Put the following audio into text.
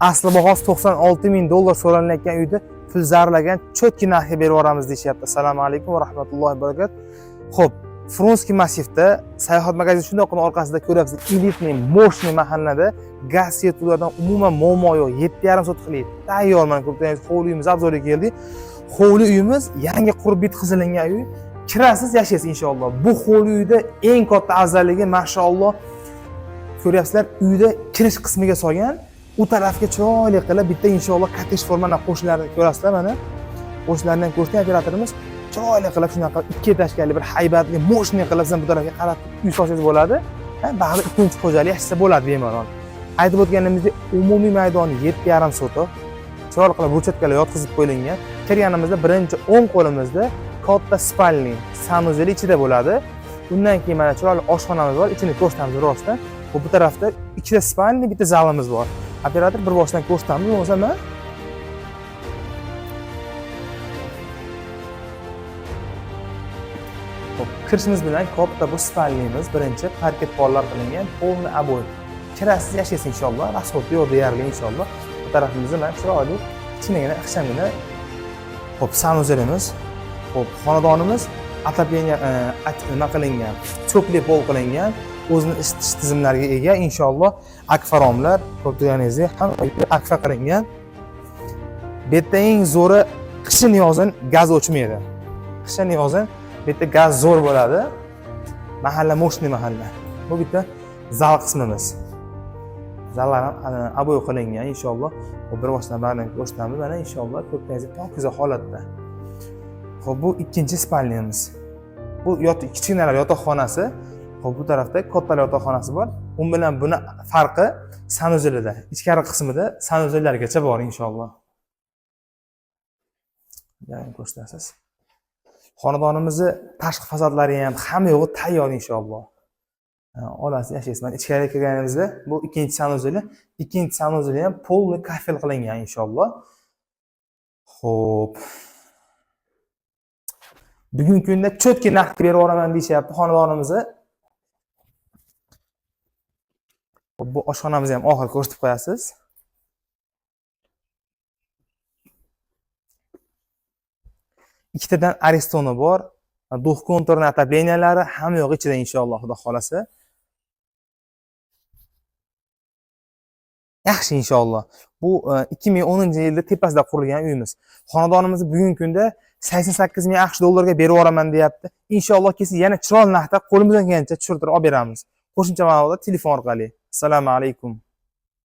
Asli bahosi 96 ming dollar so'ralilayotgan uyda pul zarlagan чётко narxga berib yuboramiz deyishyapti. Assalomu alaykum va rahmatullohi va barakatuh. Xo'p, Frunski massivda Sayohat magazin shundoq orqasida ko'ryapsiz, элитный, мощный mahallada gaz svetlardan umuman muammo yo'q. 7,5 sotixlik tayyor, mana ko'rib turganingiz hovli uyimiz обзор ga keldik. Hovli uyimiz yangi qurib bitqizilingan uy. Kirasiz, yashaysiz inshaalloh. Bu hovli uyda eng katta afzalligi, mashalloh, ko'ryapsizlar, uyda kirish qismiga solgan, u tarafga chiroyli qilib bitta inshaalloh kottej formani qo'shnilarni ko'rasizlar mana. Qo'shnilarni ham ko'rsatgan operatorimiz, chiroyli qilib shunaqa ikki этаж kali bir haybatli, мощный qilib siz bu tarafga qaratib uy solsangiz bo'ladi. Ha, baribir ikkinchi xo'jalik yashasa bo'ladi bemalol. Aytib o'tganimizdek, umumiy maydoni 7,5 sotix. Chiroyli qilib брусчатка lar yotqizib qo'yilgan. Kirganimizda birinchi o'ng qo'limizda katta спальный, санузел ichida bo'ladi. Undan keyin mana chiroyli oshxonamiz bor, ichini ko'rsatamiz rostdan. Bu tarafda ikkita спальный, bitta zalimiz bor. Operator, bir boshdan ko'rsatamiz, bo'lmasa man Xo'p, kirishimiz bilan katta bu спальный miz, birinchi parket pollar qilingan, полный обой. Kirasiz, yashaysiz inshaalloh, расход yo'q deyarli inshaalloh. Bu tarafimizda mana chiroyli, kichkinagina, ixchamgina, xo'p, санузел imiz. Xo'p, xonadonimiz отопление nima qilingan, теплый pol qilingan, o'zini isitish tizimlariga ega inshaalloh. Akfa romlar, ko'rib turganingizdek, hamma akfa qilingan. Bu yerda eng zo'ri, qishin yozin gaz o'chmaydi. Qishin yozin bu yerda gaz zo'r bo'ladi. Mahalla мощный mahalla. Bu bitta zal qismimiz. Zallar ham обой qilingan inshaalloh. Xo'p, bir boshdan barini ko'rsatamiz. Mana inshaalloh ko'rganingizdek pokiza holatda. Xo'p, bu ikkinchi спальня miz. Bu kichkinalar yotoqxonasi. Xo'p, bu tarafda kattalar yotoqxonasi bor. U bilan buni farqi санузел ida. Ichkari qismida санузел largacha bor inshaalloh. Yana ko'rsatasiz. Xonadonimizni tashqi fasadlari ham hamma yo'g'i tayyor inshaalloh. Ha, olasiz, yashaysiz. Mana ichkariga kirganimizda bu ikkinchi санузел i, ikkinchi санузел i ham полный kafel qilingan inshaalloh. Xo'p. Bugungi kunda чётко narxga berib yuboraman deyishyapti xonadonimizni. Xo'p, bu oshxonamizni ham oxiri ko'rsatib qo'yasiz. Ikkitadan Aristoni bor, двухконтурный отопления lari hamma yo'q ichida inshaalloh, xudo xolasa. Yaxshi inshaalloh. Bu 2010-yilda tepasida qurilgan uyimiz. Xonadonimizni bugungi kunda 88 ming AQSh dollariga berib yuboraman deyapti. Inshaalloh kelsa yana chiroyli narxda qo'limizdan kelgancha tushirtirib olib beramiz. Qo'shimcha ma'lumotlar telefon orqali. Assalomu alaykum.